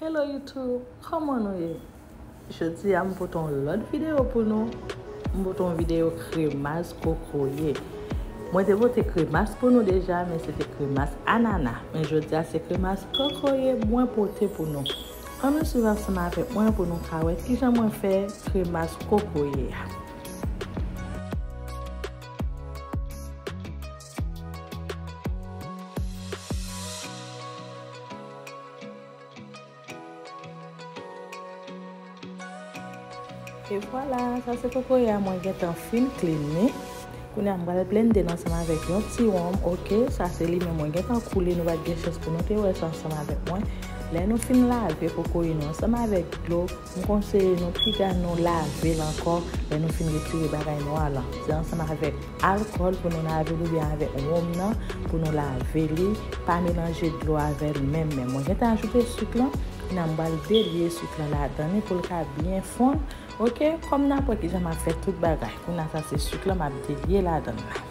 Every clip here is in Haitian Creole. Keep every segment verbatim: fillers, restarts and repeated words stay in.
Hello YouTube, kòman nou ye? Jodi a m pote yon lòt videyo pou nou. M pote yon videyo kremas kokoye. Mwen te pote kremas pou nou deja, men se te kremas anana. Men jodi a se kremas kokoye mwen pote pou nou. Ann nou swiv ansanm avèk mwen pou nou ka wè kijan mwen fè kremas kokoye a. E vwala, sa se kokoye a mwen gentan fin clean li. Kounye a m pral blende l ansanm avèk yon ti wonm, oke? Sa se li menm mwen gentan koule, nou pa t gen chans pou nou te wè sa ansanm avèk mwen. Lè nou fin lave kokoye nou ansanm avèk dlo, m konseye nou piga nou lave l ankò lè nou fin retire bagay nwa lan. Se ansanm avèk alkòl pou nou lave l oubyen avèk wonm nan pou nou lave li. Pa melanje dlo avè l menm menm. Mwen gentan ajoute sik lan, kounye a m pral delye sik lan ladan li pou l ka byen fonn. Oke, kòm n ap wè kijan m ap fè tout bagay. Kounye a sa se sik lan m ap delye ladan l la.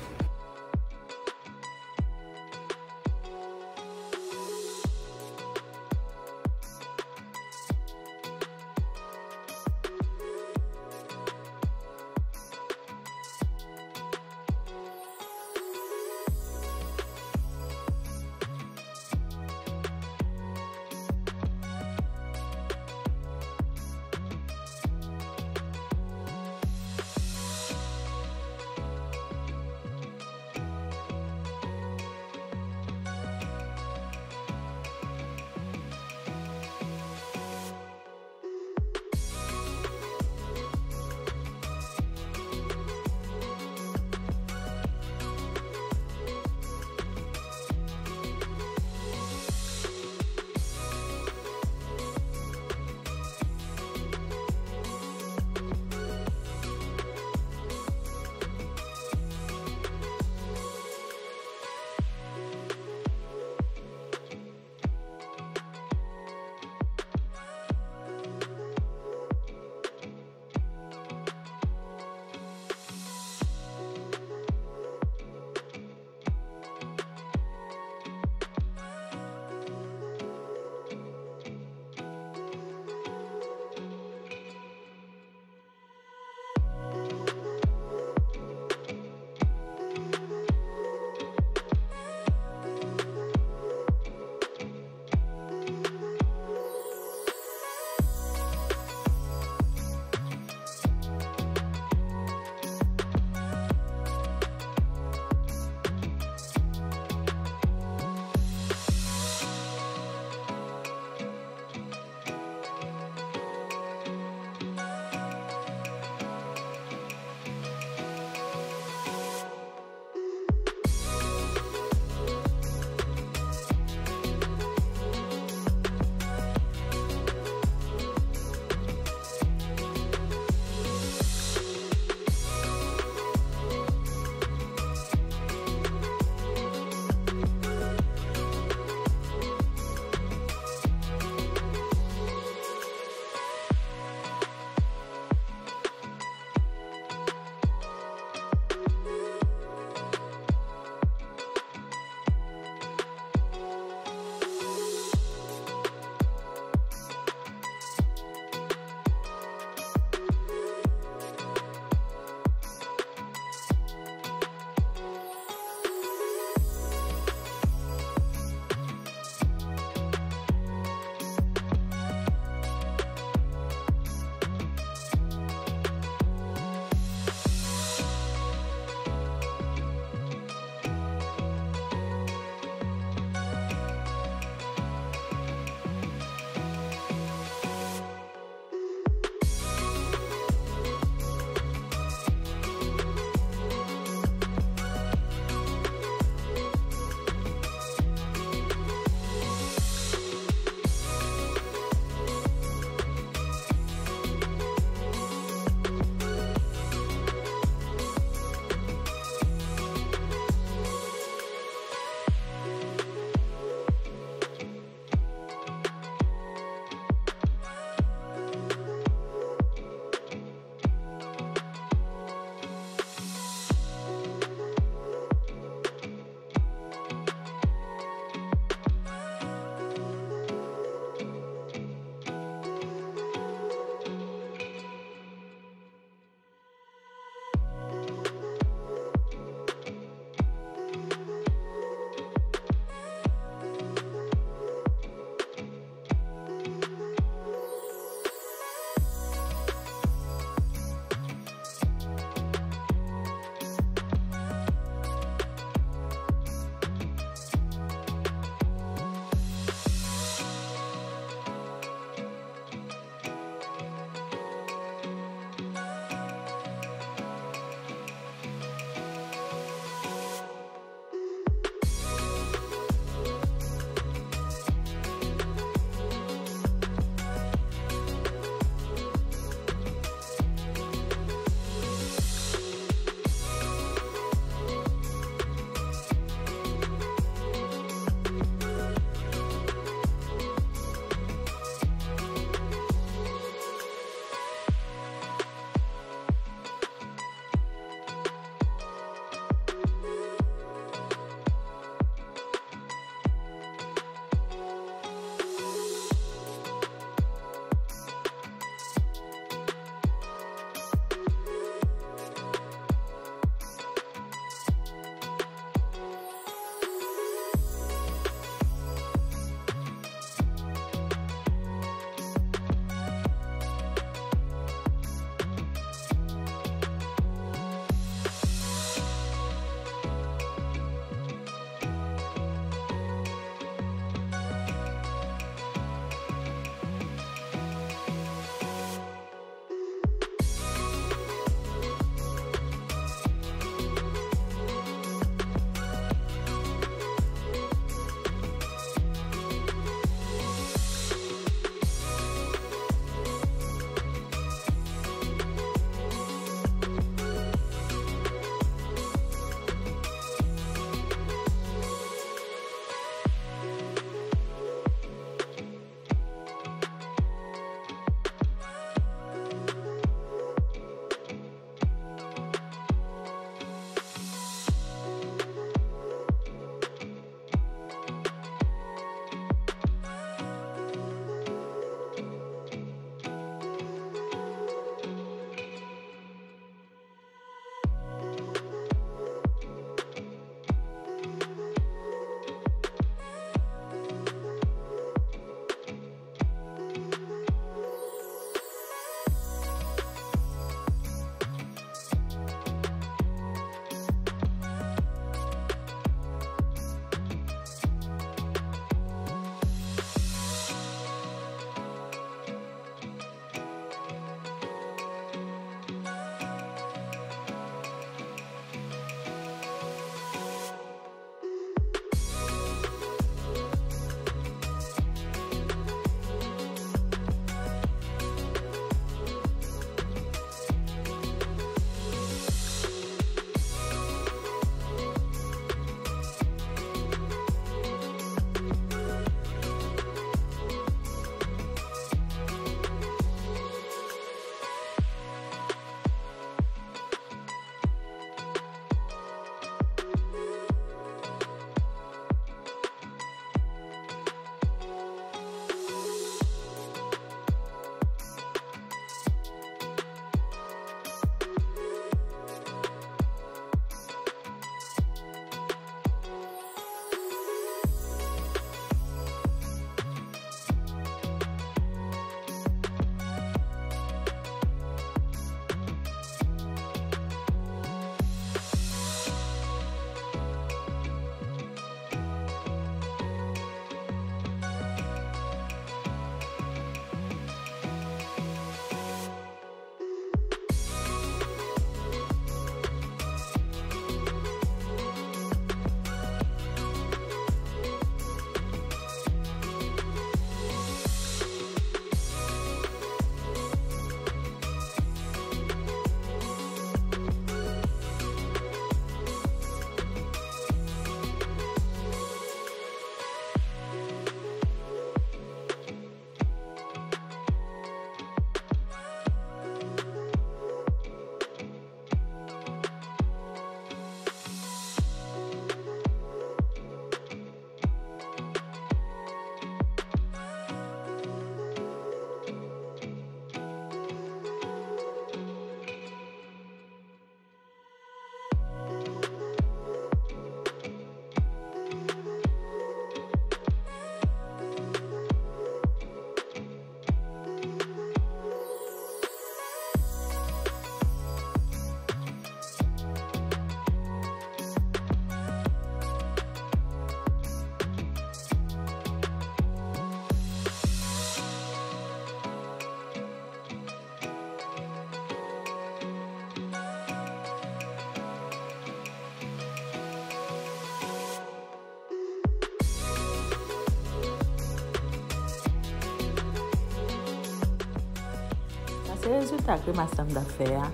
Se rezilta grimas sa m t ap fè a.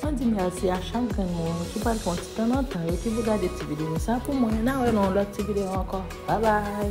Mwen di mèsi a chak grenn moun ki pral pran ti tan nan tan yo ki pou gade ti videyo sa pou mwen. N a wè nan yon lòt ti videyo ankò. Babay!